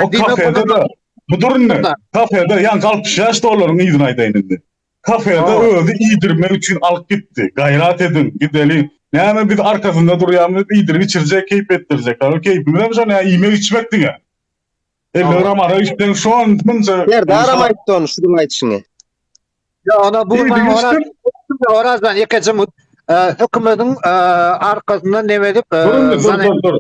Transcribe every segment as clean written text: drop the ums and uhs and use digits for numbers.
O kafede-de, bu dur indi, kafede ýaňky 65 dollaryň yzyny aýdaýyn indi. Kafede özi iýdirmek üçin alyp gitdi. Gaýrat ediň, gideliň. Näme biz arkasynda durýarmyz, iýdirip içirjek, keýp etdirjek. Hany keýpimizem şo nä iýmek içmek diňe. 50 gram arak içseň şon munça. Serdaram aýtdy ony şu gün aýdyşyňy. Ýa ona bu Oraz Orazdan ýekeje mut hökümediň arkasyndan neme edip Dur dur dur.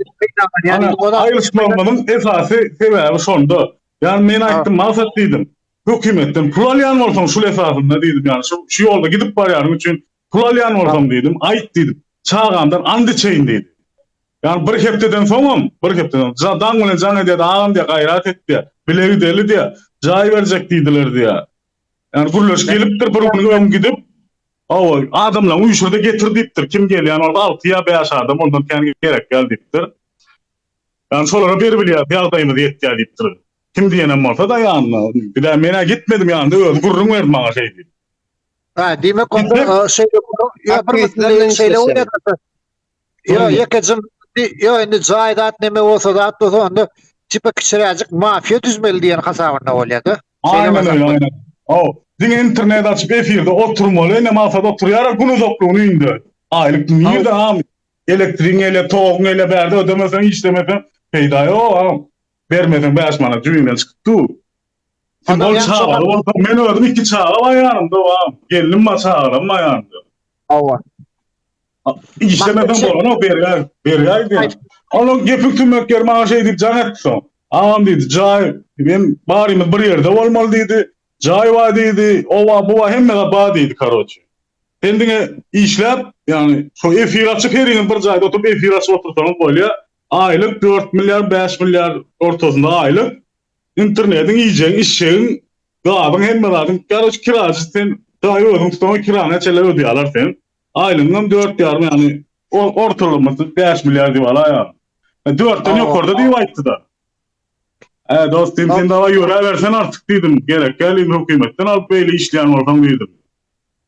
Aýrylyşmagymyzyň esasy sebäbi şonda. Ýani men aýtdym maksat diýdim. Hökümetden pul alýan bolsaň şul esasynda diýdim ýani şu şu ýolda gidip barýanyň üçin pul alýan bolsaň diýdim aýt diýdim. Çagamdan and içeýin diýdi. Ýani bir hepdeden soňam bir hepdeden soň daň bilen jaň edýärdi agam diýýär gaýrat et diýýär. Bile gideli diýýär. Jaý berjek diýdiler diýýär. Ýani gürleşip gelipdir bir gün öň gidip hawa adamlaryňy üýşürde getir diýipdir. Kim gelýän bolsa alty ýa bäş adam ondan kän gerek däl diýipdir. Ýani şolara beribilýär ýagdaýymyz ýetýär diýipdir. Kim diýenem bolsa-da ýanyna. Bizä men-ä gitmedim ýanynda özi gürrüň berdi maňa şeý diýip. Ha diýmek onda şeýle ýa bir şeýle bolýar. Ýo ýekeje ýo indi jaý zat neme bolsa zat bolsa onda tipa kiçiräjik mafiýa düzmeli diýen hasabynda bolýar-da. Aýnen öyle aýnen. Haw, diňe internet açyp efirde oturmaly, ine maksat oturýar gün uzaklygyny öýünde. Aýlyk nirde agam? Elektrigiň gelýär, toguň gelýär, bärde ödemeseň, işlemeseň peýda ýok agam. Bermeseň 5 manat jübiňden çykyp dur. Sen ol çagaly bolsa, men özüm iki çaga bar ýanymda agam. Gelnim bar, çagalarym bar ýanymda. Hawa. Işlemeseň bolanok bergä, bergä gidýär. Onuň gepiň tümmek ýeri maňa şeý diýip jaň etdi soň. Agam diýdi, jaý, men barymyz bir ýerde bolmaly diýdi. Jaý bar diýdi, o bar, bu bar, hemme zat bar diýdi, karoçe. Sen diňe işläp, ýagny şo efir açyp heriňiz bir jaýda oturyp efir açyp otursaňyz bolýar. Aýlyk 4 milliard, 5 milliard ortasynda aýlyk. Internetiň, iýjegiň, içjegiň, gazyň, hemme zadyň, karoçe kirajy sen jaýy özüň tutaňok, kirany näçeler ödeýärler sen. Aýlygyňam dört ýarym ýagny ortalamasy 5 milliard diýip alaý ýagny. Dörtden ýokarda diýip aýtdy-da. Ä dost diýdim sen dawaý ýöräbersen artyk diýdim. Gerek däl diýdim hökümetden alyp beýle işleýän bolsaň diýdim.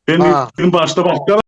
Sen diýdim başda başga.